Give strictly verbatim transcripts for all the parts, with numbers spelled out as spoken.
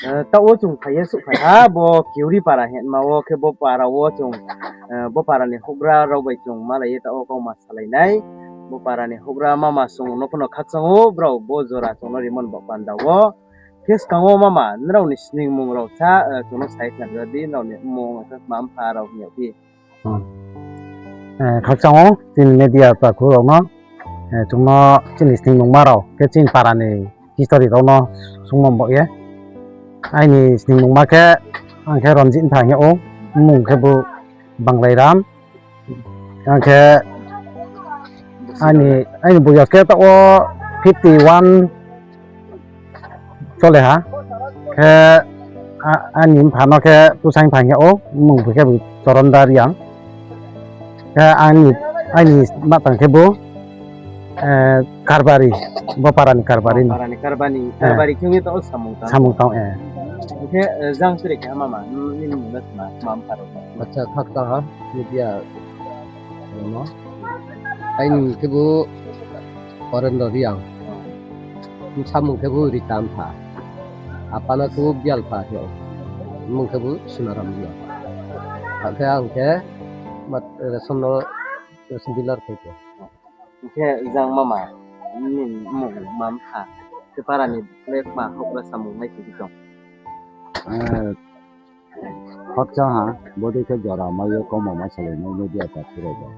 Taoh wo chung phai ye souhphai ha, bo Keuri para hingma wo khe bo para wo chung, bo para ni houhgra rao bai chung malai ye taoh wo kauma salai nai. Bo para ni houhgra mama chung no pho no khakchang ou, brao bo jora chung no rimo ni baoh panda wo. Khe skang wo mama, nrao ni sningmung rao sa, chung no sa ye khna di, nrao ni mmung, tma mpha rao hing yag phi. Khakchang ou, chini media takhu rao no, chung no chini sningmungma rao, khe chini para ni history rao no sungmo baoh ye. Aini sningmungma khe, ang khe Ranjit Mpha hing yag ou, mmung khe bo Banglairam. Ang khe aini boyos khe taoh wo fifty one chole ha. Khe aini mpha no khe Tusaing Mpha hing yag ou, mmung khe bo Choron Da Reang. Khe aini ma tang khe bo Karbari, bo para ni Karbari no. Para ni Karbari, Karbari khe ong ye taoh wo samung tang. Samung tang, e. Hing khe, jang tre khe mama, nini mmung le tma, tma mpha rao? Acha, khakchang ha, media no. Aini khe bo Orendo Reang. Bsa mmung khe bo Rita Mpha. Apa no khe bo Bial Mpha hing ou. Mmung khe bo Sunaram Reang. Akhe ang khe ration no, ration dealer khe khe. Hing khe jang mama, nini mmung ma mpha, khe para ni le tma houhgra samung mai khe tong. Khakchang ha, bodei khe jora mai yo kauma ma salai nai media takhu rao bai.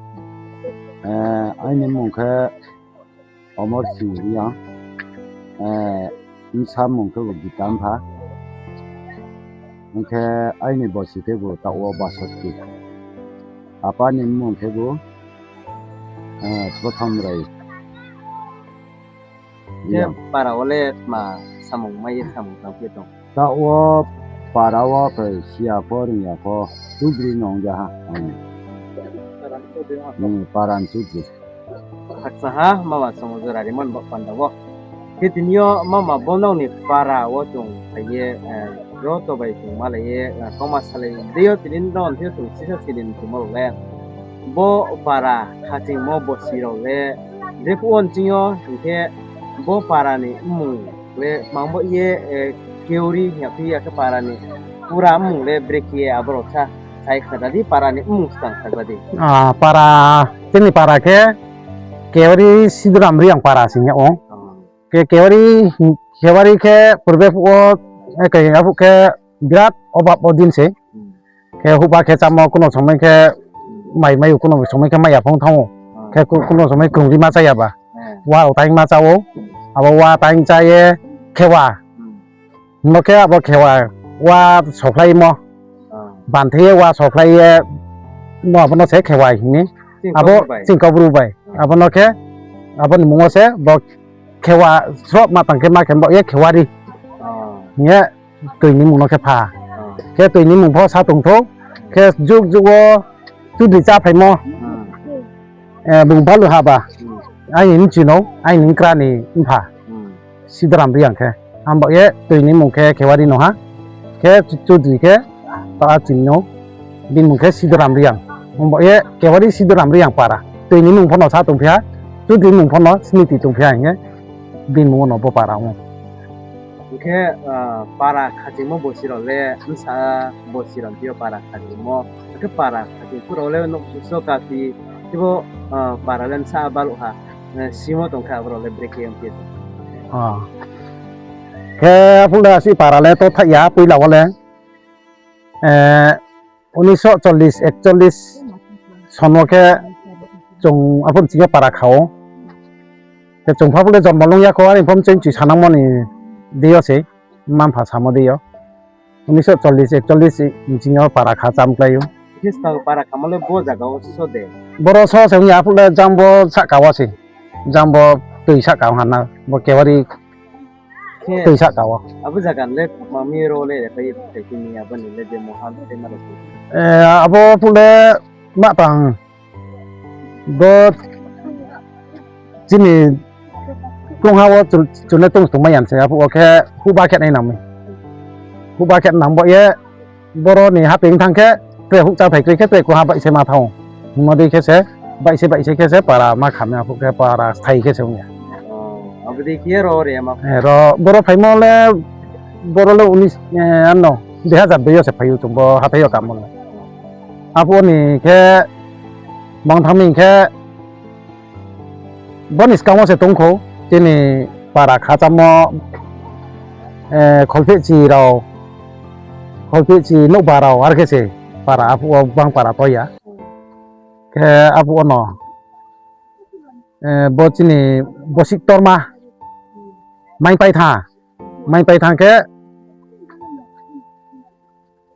Aini mmung khe Omor Sing Reang, bsa mmung khe bo Gita Mpha. Hing khe aini bosi khe bo taoh wo Basoti. Apa ni mmung khe bo Prothom Rai. Khe para wo le tma samung mai ye samung tang phi tong? Taoh wo para wo khe siya pho ring ya pho, chudri nung ja ha. Para ni chudri. Khakchang ha, mama chung jora rimo ni baoh panda wo. Khe tini yo mama bo nrao ni para wo chung phai ye, joto bai chung malai ye, kauma salai dei yo tini nrao ni thing yo chung sisa sini ni tongmo rao le. Bo para khachingmo bosi rao le, jephuh wo nching yo hing khe bo para ni mmung le tma bo ye, Keuri hing ya phi ya khe para ni pura mmung le brekhe ye abo rao sa, sai khna di, para ni mmung skang sa di. Para, chini para khe Keuri Siduram Reang para se hing yag ou. Khe Keuri, Keuri khe purbe phuh wo, khe aphuh khe birat obab wo din se. Khe houhba khe chámo kuno somoi khe mai mai ou, kuno somoi khe mai ya phong thanng ou. Khe kuno somoi krungri ma chá ya ba. Wa rao taing ma chá ou. Abo wa taing chá ye khewa. Hingmo khe abo khewa wa sophlaimo. Banthe ye wa sophlai ye, no abo no se khewa hing mi. Abo chini Kaubru bai. Abo no khe, abo ni mmung wo se bo khewa sroh ma tang khe ma khe bo ye Khewari. Hing ye toi ni mmung no khe pha. Khe toi ni mmung pho sa tong thou. Khe juk juk wo chudri chá phaimo. Bung balu ha ba. Aini bchi no, aini bkra ni mpha. Siduram Reang khe. Abo ye toi ni mmung khe Khewari no ha. Khe chudri khe, ta chini no, bini mmung khe Siduram Reang. Abo ye Khewari Siduram Reang para. Toi ni mmung pho no sa tongphi ha, chudri mmung pho no smriti tongphi ha hing ye, bini mmung no bo para ong ou. Hing khe, para khachingmo bosi rao le, bsa bosi rao thing yo para khachingmo, akhe para khaching phuh rao le nouhsung so kathi, khebo, para le bsa baluh ha, simo tong khe abo rao le brekhe ong phi tong. Khe aphuh le asi para le to thaih ya, poila wo le, unis so chollis, ekchollis son wo khe chung aphuh ching yo para kha ou. Khe chung pha phuh le jormo lung ya kho, ani pho mchoi mchoi sanangmo ni dei yo se, mma mpha samo dei yo. Unis so chollis, ekchollis ching yo para kha cham klái ou. Khe skang para khamo le bo zaga wo so de? Boro so se ong ya, aphuh le jang bo sahka wo se. Jang bo toi sahka ong ha na, bo Khewari toi sahka wo. Abo zaga le mami ro le re pai ye phai khe ni abo ni le je mohan se ma le. Abo phuh le ma tang bo chini krungha wo chung le tong tongmai ya se, aphuh wo khe houhba khe nai nang mi. Houhba khe nang bo ye, boro ni haping thanng khe, tre houh chá phai kroi khe, tre krungha baih se ma thanng ou. Hingmo dei khe se, baih se, baih se khe se para ma kha mi, aphuh khe para sthai khe se ong ya. Abo dei khe ro re ma. Ro, boro phaimo le Boro le unis, eh, ano, dui hazar dui yo se phai ou chung bo hathái yo kamo le. Aphuh wo ni khe, bang thanng mi khe, bo ni skang wo se tong khou, chini para khachamo, eh, kholphehchi rao, kholphehchi nouhba rao, ar khe se para aphuh wo bang para toi ya. Khe aphuh wo no, eh, bo chini bosi ktorma, maipai tha, maipai thanng khe,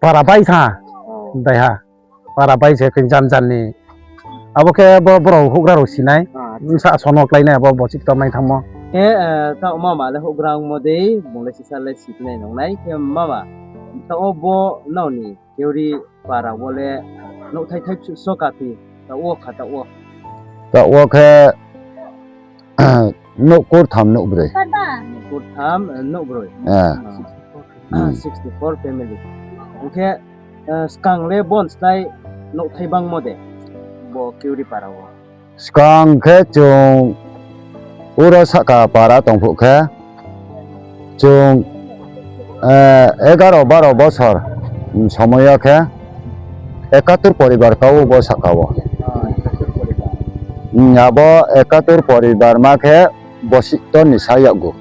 para bai tha, daiha, para bai se khe jan jan ni. Abo khe bo brao houhgra rao sinai, bsa sono kláinai abo bosi ktorma thanngmo. Khe, eh, taoh mama le houhgra ongmo dei, bung le sisa le sinai nang nai, khe mama, taoh wo bo nrao ni Keuri para wo le nouhthai thai bsuh so kati, taoh wo kha taoh wo. Taoh wo khe, nouh kurtham nouh broi. Kurtham, eh, nouh broi. Eh. Ah, sixty four family. Hing khe, eh, skang le bon slái nouhthai bangmo de, bo Keuri para wo. Skang khe chung uro sahka para tong phuh khe, chung, eh, egaro baro bosor, mm, somoi yo khe ekatur poribar kau bo sahka wo. Mm, abo ekatur poribar ma khe bosi ktor ni sa yakgu.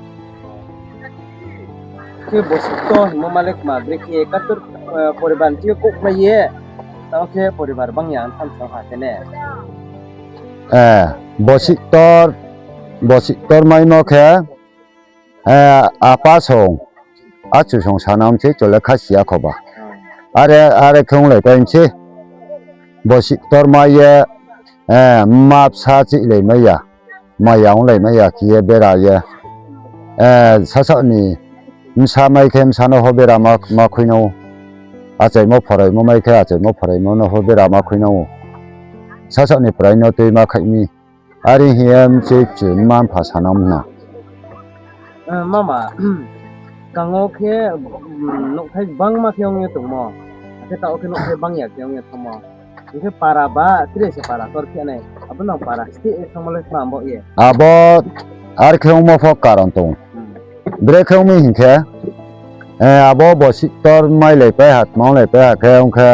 Khe bosi ktor hingmo ma le kma, brekhe ekatur, eh, poribar ni thing yo kouhkhlai ye, taoh khe poribar bang ya thanng thanng ha khe ne. Eh, bosi ktor, bosi ktor maimo khe, eh, apa song, achu song sanam se chung le khasi ya kho ba. Are, are khe onglaipai mi se. Bosi ktor mai ye, eh, mma bsa chihlai mai ya, maya onglai mai ya khe ye bera ye, eh, sasaoh ni bsa mai khe bsa no pho bera ma, ma khuinang ou. Achaimo phoraimo mai khe achaimo phoraimo no pho bera ma khuinang ou. Sasaoh ni prai no tuima khaih mi. Are hing ye mchoi chu mma mpha sanang na. Eh, mama, skang wo khe, mm, nouhthai bangma khe ong ye tongmo, akhe taoh wo khe nouhthai bang ya khe ong ye thanngmo. Hing khe para ba, tre se para ktor khe nai. Abo no para steh ye thanngmo le kma bo ye. Abo are khe ongmo pho karon tong. Brekhe ong mi hing khe, eh, abo bosi ktor mailaipai ha, tma onglaipai ha khe ong khe,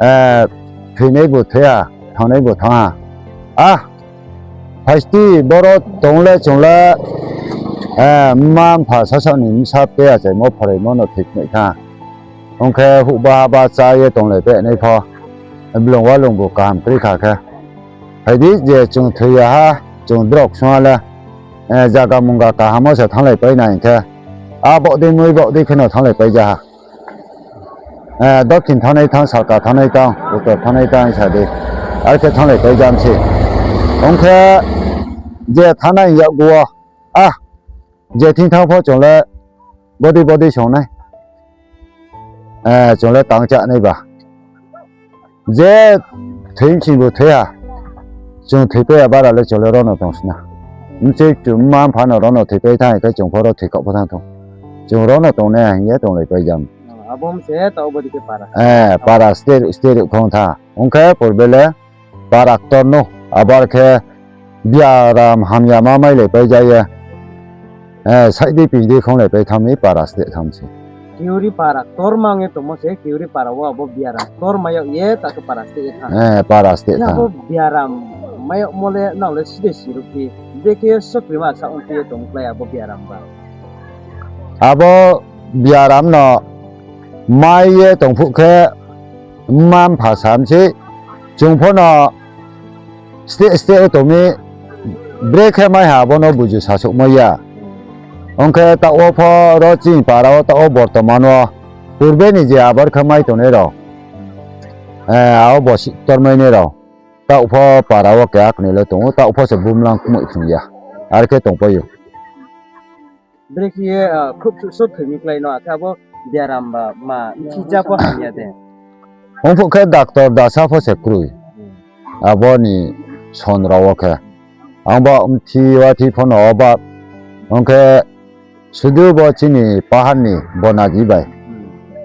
eh, thoinai bu thoi ha, thanngnai bu thanng ha. Ah, phaisi boro tong le chung le, eh, mma mpha sasaoh ni bsa tei achaimo phoraimo no thoikhnai tha. Ong khe houhba haba chá ye tonglaipai nai pho, blung walung bu kaham kroi kha khe. Phai di je chung thoi ya ha, chung drao ksung ha le, eh, zaga mungga kaham wo se thannglaipai nai hing khe, a baoh dei moi baoh dei kheno thannglaipai ja ha. Eh, dokhin thanngnai thanng, salka thanngnai thanng, uttor thanngnai thanng sa di. Are khe thannglaipai ja mi se. Ong khe je thanngnai yakgu wo, ah, je thing thanng pho chung le bodei bodei song nai. Eh, chung le tang chá nai ba. Je thoi bsing bu thoi ha. Chung thoipai ya bara le chung le ro no tong sna. Mchoi chu mma mpha no ro no thoipai thanng khe chung pho ro thoi khaoh pho thanng thou. Chung ro no tongnai hing ye tonglaipai jam. Abo se taoh bo di khe para. Eh, para steh, steh ruh khong tha. Ong khe purbe le para ktor no, abar khe biaram hamya ma mailaipai ja ye, eh, saih di ping di khonglaipai thanng mi para steh thanng se. Keuri para ktor ma ong ye tongmo se, Keuri para wo abo biaram ktor mai yag ye, taoh khe para steh ye thanng. Eh, para steh thanng. Abo biaram mai yagmo le nang le side si ruh phi, brekhe sokri ma sa ong phi ye tong klái abo biaram ba. Abo biaram no mai ye tong phuh khe mma mpha sa mi se, chung pho no steh steh wo tong mi, brekhe mai ha abo no buju sasouhmai ya. Ong khe taoh wo pho ro chini para wo taoh wo bortoman wo purbe ni je abar khe mai tongnai rao, eh, abo bosi ktormainai rao, taoh pho para wo keha knoi le tong ou, taoh pho se bumlang kmoih phrung ya. Are khe tongpai ou. Brekhe ye, ah, khruh khruh so thoi mi klái no, akhe abo biaram ba ma mthi ja pho hamya de. Ong phuh khe doctor dasa pho se kroi. Abo ni son rao wo khe. Ang ba mthi wathi pho no oba. Ong khe sudu bo chini pahar ni bonagi bai.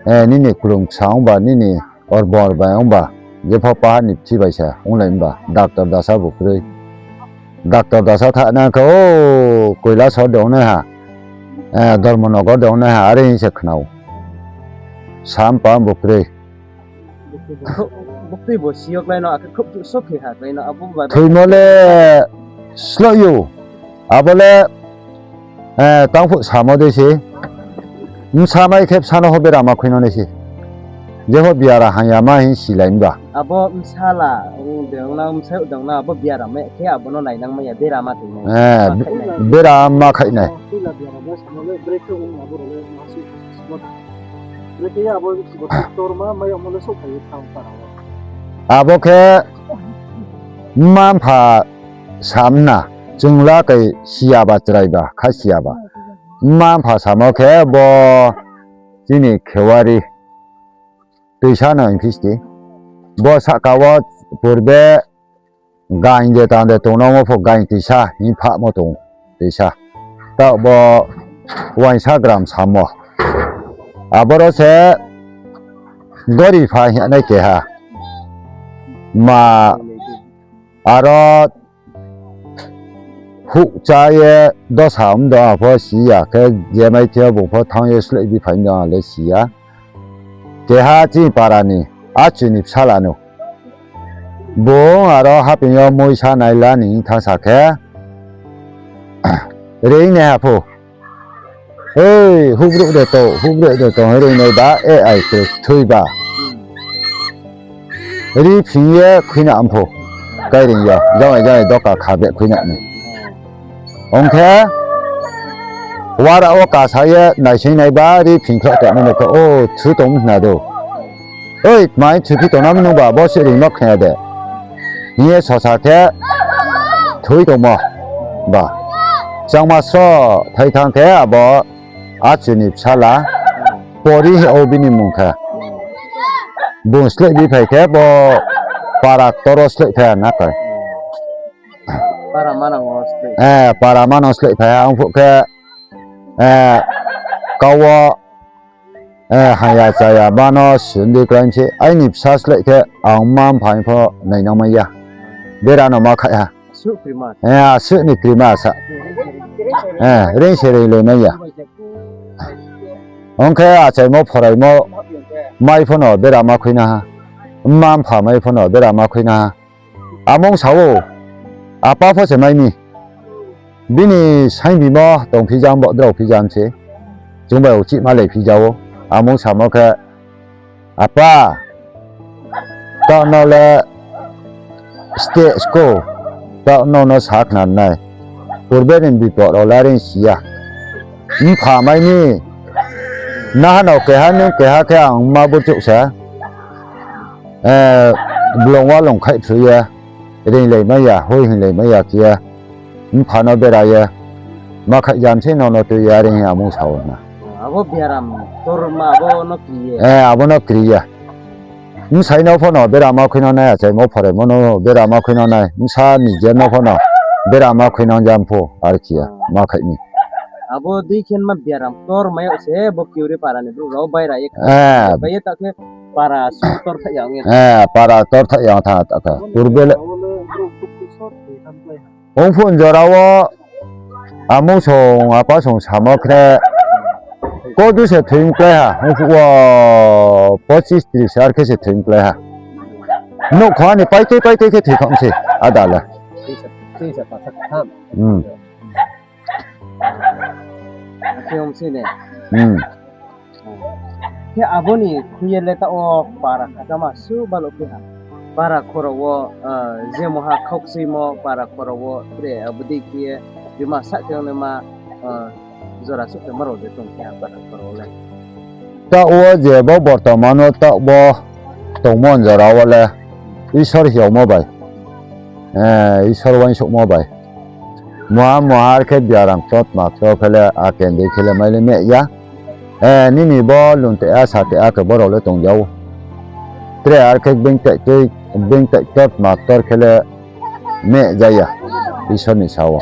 Eh, nini klung ksa ong ba, nini orbor bai ong ba. Jepho pahar ni mthi bai se onglai ba. Doctor dasa bu kroi. Doctor dasa thanng nai khe, o, Koilasor de ongnai ha. Eh, Dharmanagar de ongnai ha, are hing se khna ou. Sampha bo kroi. Buktui bo siyok lai no, akhe khrouh khrouh so thoi ha lai no, abo ba thoimo le sloh ou. Abo le, eh, tangphuh samo dei se. Bsa mai khe bsa no ho bera ma khui no nai se. Je ho biara hang ya ma hing silai ba. Abo bsala, ong de ong na, bsa ong de ong na, abo biara mai khe abo no nainang mai ya, bera ma tong nai. Eh, bera ma khaih nai. Abo khe mma mpha samna, chungla kai siyaba chraiba, kha siyaba. Mma mpha samo khe bo chini khewari tuisa no hing phi sti. Bo sahka wo purbe gain de tang de tongno mo pho gain tuisa hing phamo tong tuisa. Taoh bo uaingsa gram samo. Aboro se gori pha hing nai keha. Ma aro huh chá ye dosa mdo ang pho si ya khe, je mai thing yo bung pho thanng ye sleh bi phai mdo ang le si ya. Keha chini para ni, achu ni bsala no. Bung aro haping yo muisa naila ni thanngsa khe, reing nai ha pho. Ei, hubrouh de tong, hubrouh de tong, reing nai ba, e ai khe thoi ba. Ri phing ye khuina mpho. Kaireing yo, jang ai jang ai doka kha beh khuina ni. Ong khe, wara wo kasa ye naising nai ba, ri phing khloh tongmo no khe, o, thu tong hna do. Oi, tma hing thuphi tongnang nung ba, bo se reing no khna de. Hing ye sosa khe thoi tongmo ba. Changma sro thai thanng khe abo achu ni bsala, Pori hing ou bini mmung khe. Bung sleh bi phai khe bo para ktor wo sleh phai ha na khe. Eh, para manang sleh phai ha, ong phuh khe, eh, kau wo, eh, haya chaya ma no sindi klái mi se, aini bsa sleh khe ang mma mpha pho nainang mai ya. Bera no ma khaih ha. Eh, asuh ni krima sa. Eh, reing se reing lai mai ya. Ong khe achaimo phoraimo mai pho no bera ma khuina ha. Mma mpha mai pho no bera ma khuina ha. Amung sa ou, apa pho se mai mi. Bini saingbimo tong phi jam, bo drao phi jam se. Chung bai uchih malai phi ja ou. Amung samo khe, apa, taoh no le steh sko, taoh no no sa khna nai. Purbe ni bipod rao le reing si ya. Mpha mai mi, naha no keha nung keha khe ang ma burchouh sa. Eh, blong wa long khaih phu ye, reing lai mai ya, hoi hing lai mai ya khe ye, mpha no bera ye, ma khaih jam se no no tui ya, reing amung sa ou na. Abo biaram torma abo no kri ye. Eh, abo no kri ye. Bsai no pho no bera ma khui no nai, achaimo phoraimo no bera ma khui no nai, bsa ni je no pho no bera ma khui no jam pho, ar khe ye, ma khaih mi. Abo dei khe ma biaram tor mai yag se, bo kiuri para ni brouh rao baira ye, bai ye ta khe para su tor thaih ya ong ye. Eh, para tor thaih ya ong tha ta khe. Purbe le ong phuh jora wo amung song, apa song samo khe, kodu se thoi mklái ha, ong phuh wo pochis tris ar khe se thoi mklái ha. Nouhkhong ni paitui paitui khe thoi kha se, ada le. Khe abo ni khui ye le taoh wo para khakama su balo khe ha. Para khoro wo, je mungha khaukchuimo para khoro wo tre abo dei khe ye, bima sah khe ongnaima, jora suh khe ma rao de tong khe ha para khoro wo le. Taoh wo je bo bortoman wo taoh bo tongmo jora wo le Isor hiaomo bai, Isor uaingsouhmo bai. Muha muha ar khe biaram ktor tma ktor khe le, a kendei khe le mai le meh ya. Nini bo lung te a sa te a khe bo rao le tong ja ou. Tre ar khe being tai ktor tma ktor khe le meh ja ya, Isor ni sa wo.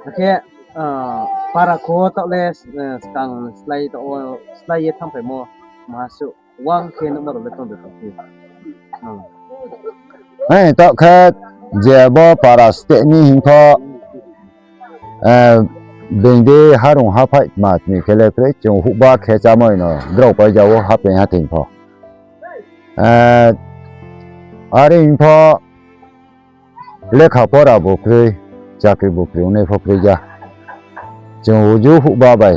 Akhe, para kho wo taoh le, skang slái ye thanngphaimo maha suh, uang khe nuhmo rao le tong de tong khe. Taoh khe je bo para steh ni hing pho, Being de harung haphaih tma tmi khe le kroi, chung houhba khe chámai no drao paija wo hapeng hathing pho. Eh, are hing pho lekha pora bo kroi, chakri bo kroi ongnai pho kroi ja. Chung uju houhba bai,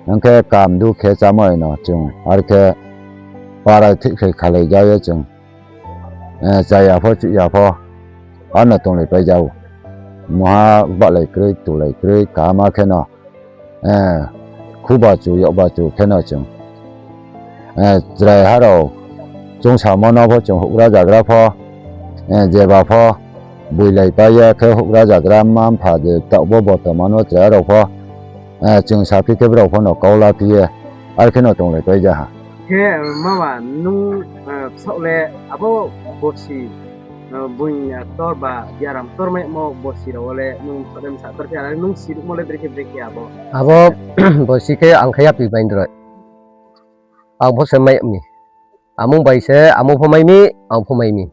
hing khe kamdu khe chámai no chung are khe para thihkhlai khalai ja ye chung, eh, chaya pho chuhya pho, ano tonglai paija ou. Muha bahlai kroi, tulai kroi, kaham khe no, eh, khuba chu, yagba chu khe no chung, eh, chrai ha rao, chung samo no pho chung houhgra jagra pho, eh, jeba pho, boilai pai ye khe houhgra jagra mma mpha je taoh bo bortoman wo chrai ha rao pho, eh, chung saphi khe brao pho no kau laphi ye, are khe no tonglai paija ha. Khe, mama, nung, eh, bsaoh le abo borsi, eh, buing, eh, ktor ba biaram ktormaimo borsi rao wo le nung bsaoh le bsa ktor khe, are nung siruhmo le brekhe brekhe abo? Abo borsi khe ang khe yapri bai droi. Ang pho se mai mi. Amung bai se, amung pho mai mi, ang pho mai mi.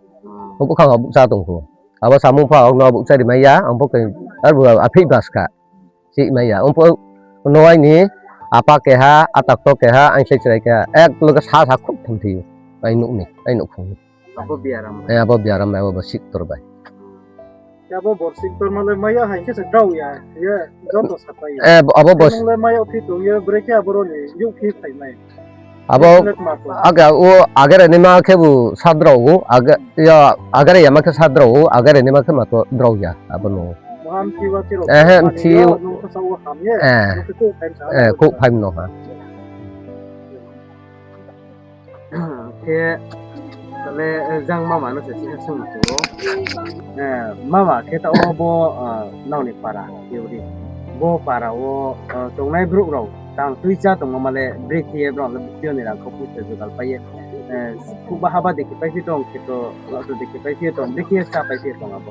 Bkhang abuh chá tong kho. Abo samung pho ang no abuh chári mai ya, ang pho khe, arbu aphih bas kha. Chih mai ya. Ong pho no aini apa keha, atakto keha, aini slái chrai keha. Ek loge sa sa khrouh tham thi ou. Aini nouh ni, aini nouhkhong ni. Abo biaram bai. Eh, abo biaram bai, abo bo siktor bai. Abo bo siktor ma le mai ya hai khe se drao ya, ye joto sapai ya. Eh, abo bo le mai ya phi tong ye, brekhe aboro ni youh phi phai mai. Abo, age, o, agere nima khe bu sadrao ou, age, ya, agere yama khe sadrao ou, agere nima khe mato drao ya, abo no. Ehe, mthi. Eh, kouh phaim no ha. Khe, tale, eh, jang mama no se sisa sung tu. Eh, mama khe taoh bo, eh, nrao ni para, theory. Bo para wo, eh, tongnai brouh rao, tang tuicha tongmo ma le, brekhe ye brao le bukti yo ni rang kho puisa jugal pai ye. Eh, houhba haba dekhe paiphi tong, kheto, lato dekhe paiphi tong, brekhe ye sa paiphi tong abo.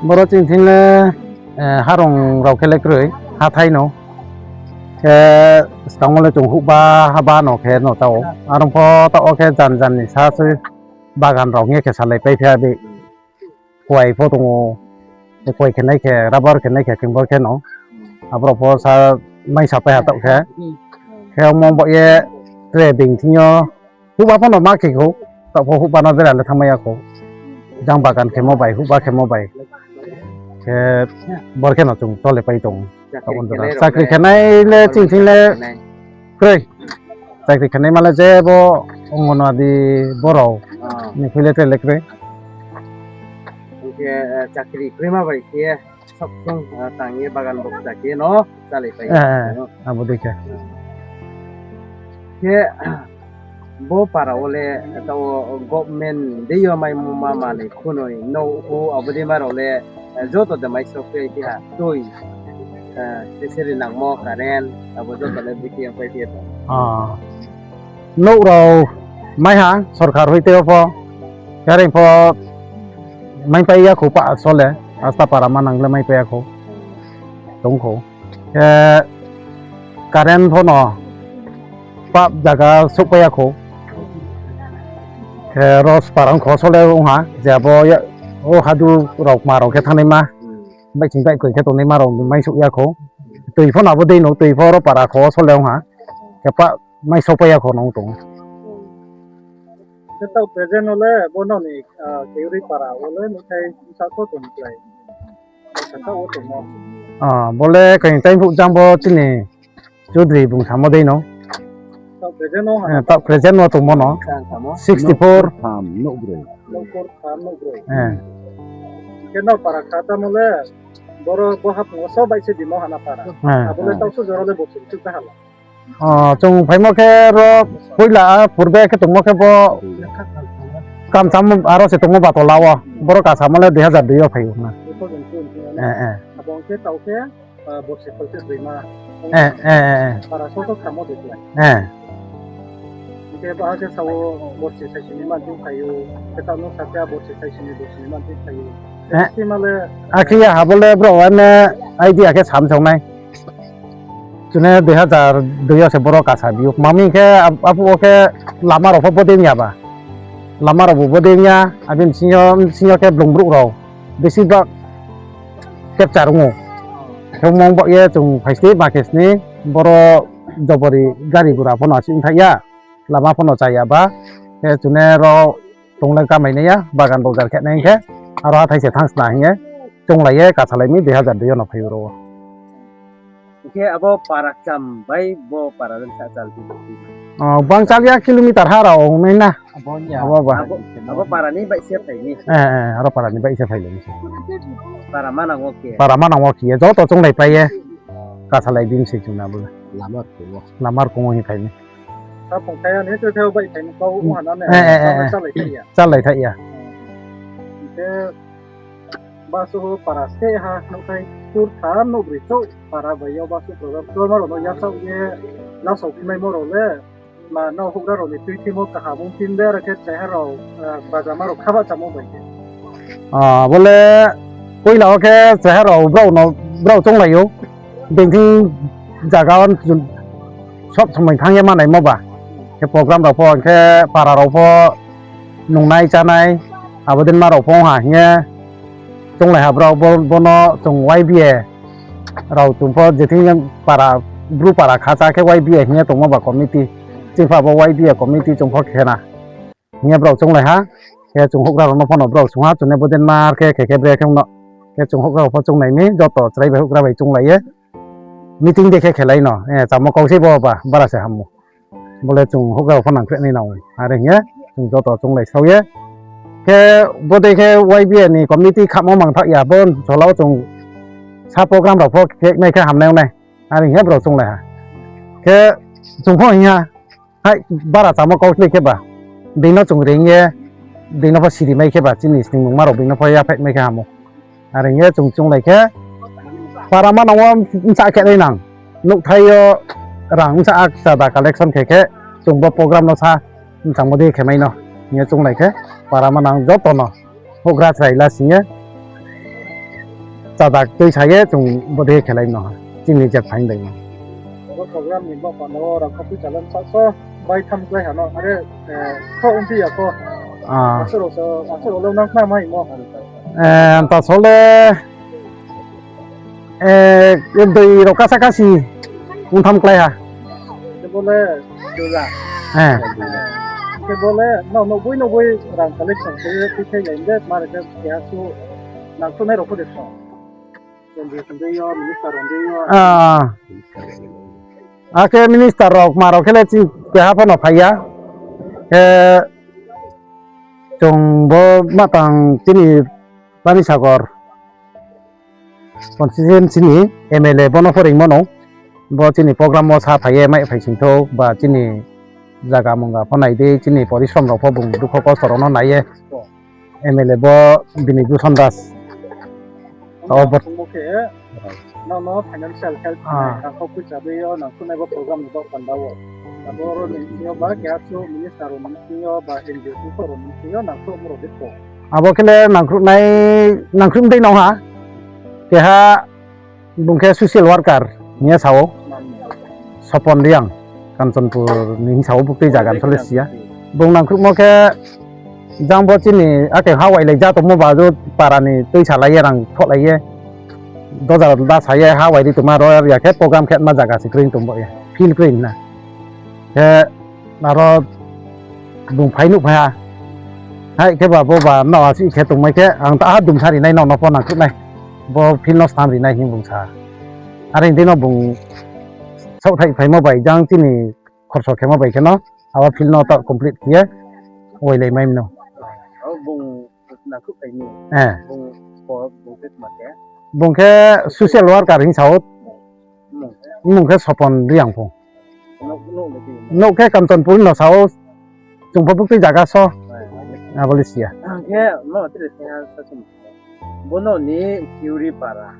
Boro ching thing le, eh, harong rao khe le kroi, hathái no. Khe skang wo le chung houhba haba no khe no tao. Arong pho tao khe jan jan ni sa se bagan rao hing ye khe salai paiphi ya bi. Kuai pho tong ou, kuai khe nai khe, rubber khe nai khe, khe bor khe no. Aboro pho sa mai sapai ha taoh khe. Khe omo bo ye tre being thing yo, houhba pho no ma khe khou, taoh pho houhba no jera le thanngmai ya khou. Jang bagan khemo bai, houhba khemo bai. Khe bor khe no chung tole pai tong. Chakri khe nai le ching thing le kroi. Chakri khe nai ma le je bo Anganwadi borao ni khui le tre le kroi. Hing khe, eh, chakri kroima bai khe ye, sab song, eh, tang ye bagan bo kcha khe no chálai pai. Eh, eh, abo dei khe. Khe, bo para wo le, taoh wo government dei yo maimo ma manoi khunoi, nouh hu abo dei ma rao le, eh, joto de mai sok khe ha, tui, eh, fishery nangmo, current, abo joto le bikhe yang pai phi tong. Nouh rao mai ha, sorkar hoite pho, khe are pho mai pai ya khou pa so le, asta para manang le mai pai ya khou. Tong khou. Khe current pho no pap zaga souhpai ya khou. Khe ros parang kho so le ong ha, je abo ya, o hadu rao kma rao khe thanngnaima, baihching baihkoi khe tongnaima rao mai souh ya khou. Tui pho no abo dei no, tui pho ro para kho so le ong ha. Khe pa mai souhpai ya khou no ong tong. Khe taoh present no le bo nrao ni, ah, Keuri para wo le nuhthai bsa kho tong klái. Ah, bo le khe tei phuh jang bo chini Chaudhary bung samo dei no. Taoh present no tongmo no. Sixty four. Khe nrao para kha tamo le, boro bo haphung wo so bai se bimo hana para. Abo le taoh so jora le bo se chuk ta hala. O, chung phaimo khe ro poila purbe khe tongmo khe bo kamcham aro se tongmo Batola wo. Boro kasamo le dui hazar dui yo phai ou na. Eh, eh. Abo khe taoh khe, ah, borsi kholpheh broima. Eh, eh, eh, eh. Para soso khamo de khe. Eh. Hingkhe baha khe sao borsi saisini manti phai ou. Khe taoh no sakhe borsi saisini, borsini manti phai ou. Eh. Sima le, akhe ya habo le bro, ane idea khe samsong nai. Chini dui hazar dui yo se boro kasa bi ou. Mami khe ap-, aphuh wo khe lama rao pho bodei ya ba. Lama rao bo bodei ya, abini sing yo, sing yo khe blung brouh rao. Besi ba capture ong ou. Thengmung baoh ye chung phaisni, ma khe sni, boro jobori gari gura pho no asi ongthai ya, lama pho no cha ya ba, khe chung ne ro tong le kamai nai ya, bagan bojar khe nai hing khe, aro hathái se thanng sna hing ye, chounglai ye kasalai mi dui hazar dui yo no phai ro wo. Hing khe abo para kcham bai bo para le sa chal di. O, bang chal ya kilometer ha rao ong nai na. Abo para ni baih se phai ni. Aro para ni baih se phai lai mi se. Para manang wo khe ye joto chounglai pai ye. Kasalai di mi se chung na bo le. Lama rkong wo hing phai ni. Challai thaih ya. Hing khe basu para se ha nouhthai tur tha nouh broi chouh para bai yo basu program ktor ma rao no yachaoh ye lasao phimaimo rao le ma no houhgra rao ni tuithimo kaham ong phi de, aro khe chraiha rao, bajama rao kha bahchamo bai khe. Bo le poila wo khe chraiha rao brao no, brao chounglai ou. Being thing zaga wo sob somoi thanng ye manaimo ba. Khe program rao pho, hing khe para rao pho nungnai chánai, abo dei ma rao pho ong ha hing ye chounglai ha brao, bo, bo no chung Y B A rao chung pho je thing para, Bru para khacha khe Y B A hing ye tongmo ba committee. Chini pha bo Y B A committee chung pho khe na hing ye brao chounglai ha. Khe chung houhgra rao no pho no brao sung ha, chung ne bo dei ma khe khe khe bre khe ong no. Khe chung houhgra rao pho chounglai mi, joto chrai bai houhgra bai chounglai ye meeting de khe khelai no, chamo kau sei bo ba, bara se hammo. Bo le chung houhgra rao pho nangkhruh nai nang. Are hing ye chung joto chounglai sao ye. Khe bo dei khe Y B A ni committee khamo mangthaoh ya, bo sola wo chung sa program rao pho khe mai khe hamnai ong nai. Are hing ye brao chounglai ha. Khe chung pho hing ha, hai bara chamo kau slei khe ba, being no chung reing ye, being no pho siri mai khe ba, chini sningmungma rao being no pho yaphaih mai khe hamo. Are hing ye chung chounglai khe, para manang wo bsa khe nai nang, nouhthai yo rang bsa chada collection khe khe, chung bo program no sa bsamo dei khe mai no hing ye chounglai khe, para manang joto no houhgra chrai la sing ye, chada tuisa ye chung bodei khe khelai no ha, chini je phaing bai no. Bo program ni baoh panda wo rang kha poicha le bsa so bai tham klái ha no, are, kho ongphi ya kho. Asuh rao le nang khna mai mo. Anta so le, doi rao kasa kasi ong tham klái ha. Khe bo le, khe bo le, no, no boi, no boi rang collection khe ye tuithai lai de, mare khe keha su nangkhruhnai rao pho de so. Akhe minister rao kma rao khe le chini keha pho no phai ya. Khe chung bo matang chini Panisagar constituency ni M L A bo no pho reingmo no. Bo chini program wo sa phai ye mai phai sing thou ba chini zaga mungga pho nai di, chini porishrom rao pho bung dukho kosto rao no nai ye. M L A bo Bini Bhusan Das. Abo khe, no, no financial help, rang kha poicha dei yo nangkhruhnai bo program ni baoh panda wo. Abo rao ni bsing yo ba keha su minister rao ni bsing yo ba N G O rao ni bsing yo nangkhruhmo rao de kho. Abo khe le nangkhruh dei nang ha. Keha bung khe social worker hing ye sa ou. Sopon Reang, Kanchanpur ni hing sa ou, buktui zaga ni sole si ya. Bung nangkhruhmo khe jang bo chini ake ha wailai ja tongmo ba, para ni tuisalai ye rang thohlai ye, dojar da sa ye ha wai ri tongma ro ya khe program khe ma zaga se kroi tong bo ye, field kroi na. Khe aro bung phai nuhphai ha. Hai khe ba bo ba nrao asi khe tongmai khe ang ta ha dumsa ri nai, nrao no pho nangkhruh nai. Bo field no stam ri nai hing bung sa. Are hing di no bung saohthaih phaimo bai jang chini khorso khemo bai khe no abo field no ta complete khe ye wailai mai mano. Bung khe social worker hing sa ou. Mmung khe Sopon Reang pho. Nouh khe Kanchanpur no sa ou, chung pho buktui zaga so. Abo le si ya. Bono ni Kiuri para.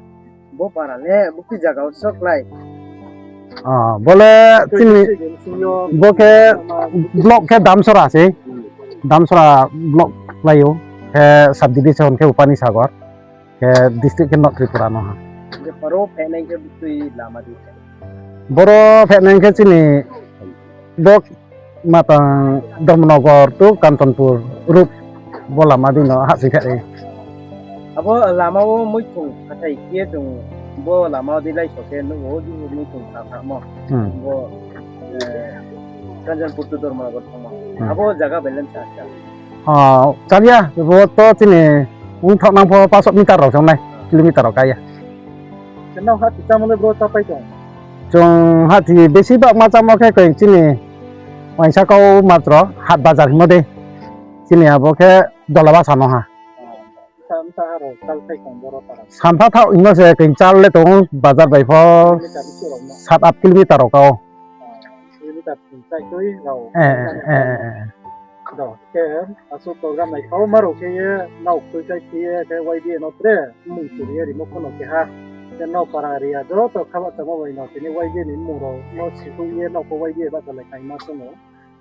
Bo para le buktui zaga wo so klái. Bo le chini, bo khe block khe Damsora sei. Damsora block klái ou. Khe subdivision khe Upanisagar. Khe district khe North Tripura no ha. Boro phehnai khe chini bo matang Dharmanagar to Kanchanpur route bo lama dei no hahsoing pheh ri. Abo lama wo muikhung hathái khe ye chung Bo lama di lai so khe nuh wo, di ni tong kha kha mo. Hmm. Bo, eh, Kanchanpur to Dharmanagar thangmo. Hmm. Abo zaga bai le sa sa. Ah, chal ya, bo to chini ong thak nang pho paso meter rao chang nai, kilometer rao ka ya. Chini hati chámo le bro chápai tong? Chung hati besi bak ma chámo khe koi chini uaingsa kau matro Hat Bazar hingmo dei. Chini abo khe Dolabasa no ha. Bsa, bsa aro chal thai tong boro para. Sampha thaoh hingmo se koi chal le tong bazar bai pho. Kilometer bisi rao no? Sat at kilometer rao ka o. Ah, kilometer thum chai tui rao. Eh, eh, eh, eh, eh. Do, khe, aso program nai kau ma rao khe ye, nao khui kai khe ye, khe Y B A no tre, mung churi ye rimo pho no keha. Khe nao para area joto kha bahchamo bai no, tini Y B A ni mung rao no sihui ye, nao pho Y B A bahcha lai khai ma sung o.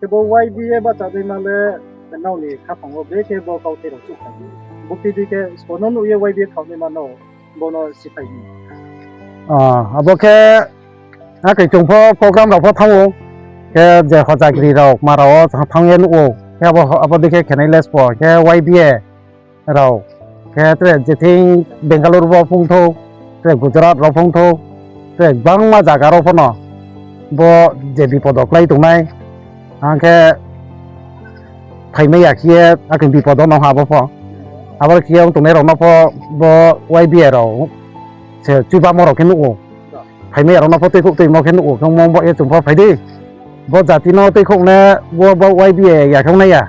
Khe bo Y B A bahcha dei ma le, nao ni khaphang wo be khe bo kauthai rao chuh khai. Bo phi di khe, sbo no nuh ye Y B A khaoh dei ma no, bo no siphai ni. Ah, abo khe, akhe chung pho program rao pho thanng ou. Khe je hojagri rao, kma rao wo thanng ye nuh ou. Khe abo, abo dei khe khenai le sbo, khe Y B A rao. Khe tre je thing Bangalore wo phung thou, tre Gujarat rao phung thou, tre gbangma zaga rao pho no. Bo je bipod wo klái tongnai. Ang khe phaimai ya khe ye, akhe bipod wo no ha bo pho. Abo khe ye ong tongnai rao no pho bo Y B A rao se chubamo rao khe nuh ou. Phaimai ya rao no pho tuikhouh tuimo khe nuh ou, khe ongmo bo ye chung pho phai di. Bo jati no tuikhouh ne bo, bo Y B A ya khe ong nai ya.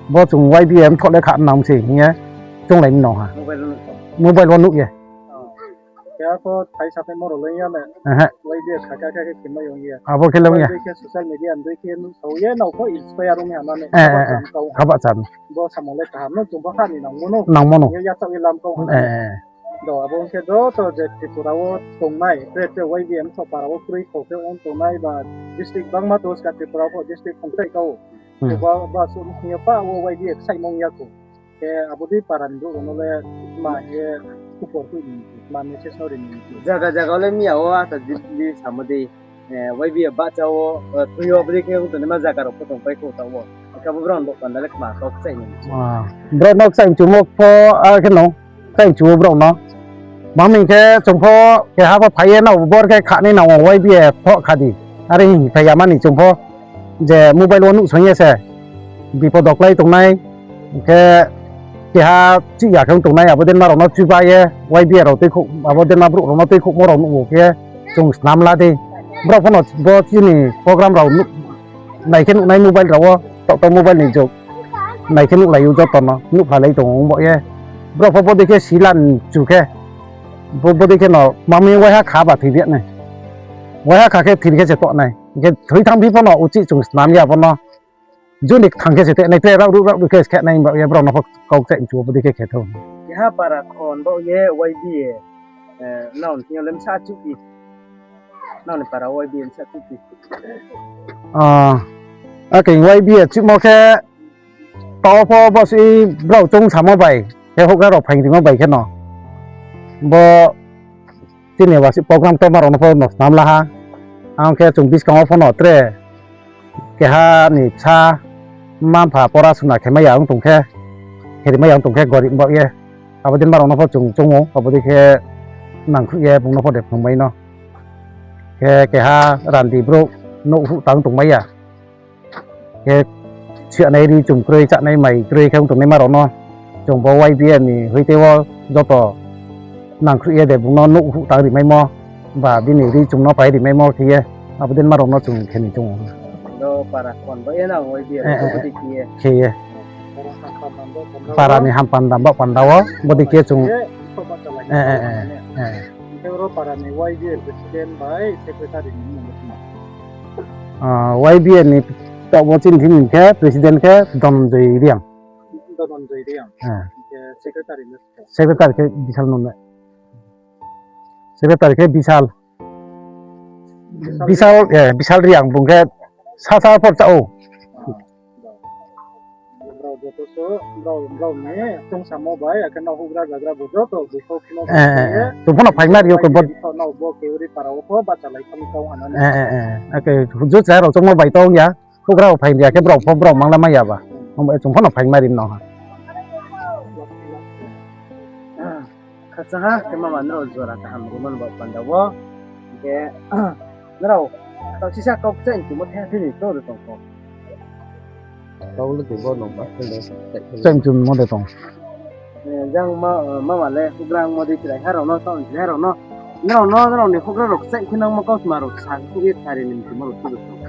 Bo chung Y B A mthoh le kha nang se hing ye chounglai mi no ha. Mobile wo nuh ye. Khe apho thai saphaimo rao le ya le. Aha. Y B A kha kha khe khe khe mai ong ye. Abo khe le ong ya. Y B A khe social media ndei khe nuh sao ye, nao pho inspire ong ya mani. Eh, eh, eh. Kha bahcha mi. Bo samung le kaham no, chung pho ha ni nangmo no. Nangmo no. Ye yachaoh ye lam kau ha. Eh, eh. Do, abo ong khe joto je Tripura wo tongnai, tre tre Y B A mthoh para wo kroi kho khe ong tongnai ba district bangma to ska Tripura pho district khongthai kau. Hmm. Khe ba, ba suh sing yo pa wo Y B A ksaihmung ya kho. Khe abo dei para ni brouh rao no le ma ye khupor khui ni, ma message no ri ni. Zaga zaga le miya wo ata di, di samo dei, eh, Y B A bahcha wo, eh, thui yo abo dei khe ong tongnaima zaga rao pho tongpai kho taoh wo. Khe abo brao ni bo panda le kma kau kchaih ni. Ah, brao no kchaih mchumo pho, ah, khe no. Kchaih mchu wo brao no. Mami khe chung pho keha pho phai ye nao bor khe khanai nao Y B A thoh kha di. Are hing phai ya mani chung pho je mobile wo nuhsong ye se bipod wo klái tongnai. Khe keha chih ya khe ong tongnai, abo dei ma rao no chuba ye Y B A rao tuikhouh, abo dei ma brouh rao no tuikhouhmo rao nuh ou khe chung snam la di. Brao pho no bo chini program rao nuh nai khe nuhnai mobile rao wo, taoh taoh mobile ni jug. Nai khe nuhlai ou joto no, nuhphalai tong ou bo ye. Brao pho bodei khe silan chu khe, bo, bodei khe no mami waiha kha ba thoi bi nai. Waiha kha khe thir khe se toh nai. Hing khe thoi thanng phi pho no uchih chung snam ya bo no. Juni kthang khe se te nai, tre raohruh raohruh khe se khe nai bo ye, brao no pho kau kchaih mchu wo bodei khe khe thou. Keha para khon bo ye Y B A, eh, nrao ni thing yo le bsa chuh di. Nrao ni para Y B A bsa chuh di. Ah, akhe Y B A chuhmo khe, taoh pho bo se brao choung samo bai, khe houhgra rao phaing rimo bai khe no. Bo chini wa se program tongma rao no pho no snam la ha. Ang khe chung buskang wo pho no tre keha ni bsa mma mpha pora suna khe mai ya ong tong khe, khe ri mai ya ong tong khe gorib baoh ye. Abo dei ma rao no pho chung choung ou, abo dei khe nangkhruh ye bung no pho de phrung mai no. Khe keha randi brouh nouh huh tang tong mai ya. Khe siyanai ri chung kroi, chánai mai kroi khe ong tongnaima rao no chung bo Y B A ni hoite wo joto nangkhruh ye de bung no nouh huh tang ri maimo, ba bini ri chung no pai ri maimo khe ye, abo dei ma rao no chung khe ni chung. Ro para khon ba ye nang Y B A khe ye. Para ni ham panda ba panda wo, bodei khe chung. Hing khe ro para ni Y B A president bai secretary ni mung le tma? Ah, Y B A ni taoh bo chini thing khe president khe Dhananjoy Reang. Dhananjoy Reang. Hing khe secretary le? Secretary khe Bishal Nunai. Secretary khe Bishal. Bishal, eh, Bishal Reang bung khe sasa phor cha ou. Brao joto se, brao, brao ni choung samo bai, akhe no houhgra zagra bo joto bukhou kheno. Eh, eh, eh. Chung pho no phaima ri ou khe bo. Nrao bo khe ri para wo pho bahcha lai thang tong ha na. Eh, eh, eh. Akhe huju cha rao choungmo bai tong ya. Houhgra rao phai ya khe brao pho brao mang la mai ya ba. Abo chung pho no phaima ri no ha. Khakchangha khe mama nrao jora kaham rimo ni baoh panda wo. Hing khe nrao taoh sisa kau kchaih mchumo the thini to de tong kho. Kau le khe bo nung ma khe le. Kchaih mchumo de tong. Jang ma, mama le houhgra ongmo dei chrai ha rao no, taoh ni chrai ha rao no. Nrao no, nrao ni houhgra rao kchaih khe nangmo kautma rao sa khe ye sari ni mchumo rao tubu tong.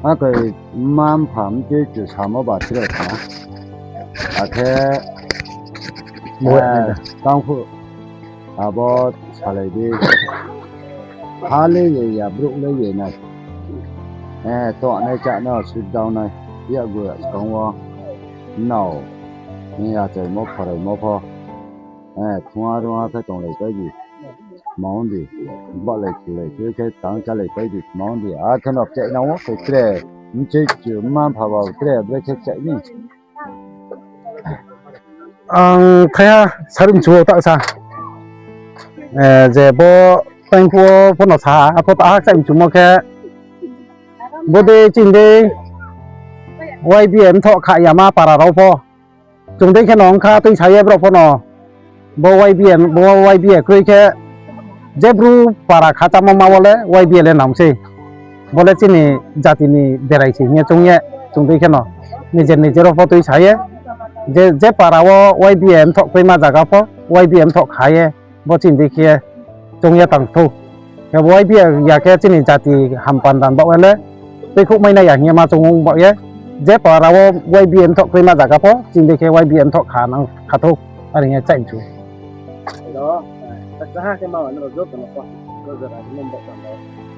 Akhe mma mpha mtui chu samo ba tre kha. Akhe, tang phuh, abo salai di. Ha le ye ya, brouh le ye nai. Tongnai chánai osubida ong nai. Yakgu ya skang wo nrao ni achaimo phoraimo pho. Thunga runga khe tonglaipai di. Tma ong di. Bahlai khulai khe khe tang chálaipai di. Tma ong di. Akhe no kchaih nang wo khe tre. Mchoi chu mma mpha ba tre brekhe kchaih ni. Ang thaiha sari mchu wo taoh sa. Je bo taingphuh wo pho no sa ha, apho taha kchaih mchumo khe, bodei chini dei Y B A mthoh kha yama para rao pho. Chung dei khe no ong kha tuisa ye brao pho no. Bo Y B A, bo Y B A kroi khe, je Bru para khachamo ma wo le Y B A le nang sei. Bo le chini jati ni berai se hing ye choung ye, chung dei khe no. Nijer nijer rao pho tuisa ye. Je, je para wo Y B A mthoh kroima zaga pho, Y B A mthoh kha ye, bo chini dei khe choung ye tang thou. Khe bo Y B A ya khe chini jati hampanda baoh ye le, tuikhouh mai nai ya hing ye ma choung ong baoh ye. Je para wo Y B A mthoh kroima zaga pho, chini dei khe Y B A mthoh kha nang kha thou, are hing ye kchaih mchu. Ro, khakchangha khe mama nrao joto no pho, jora rimo ni baoh panda wo.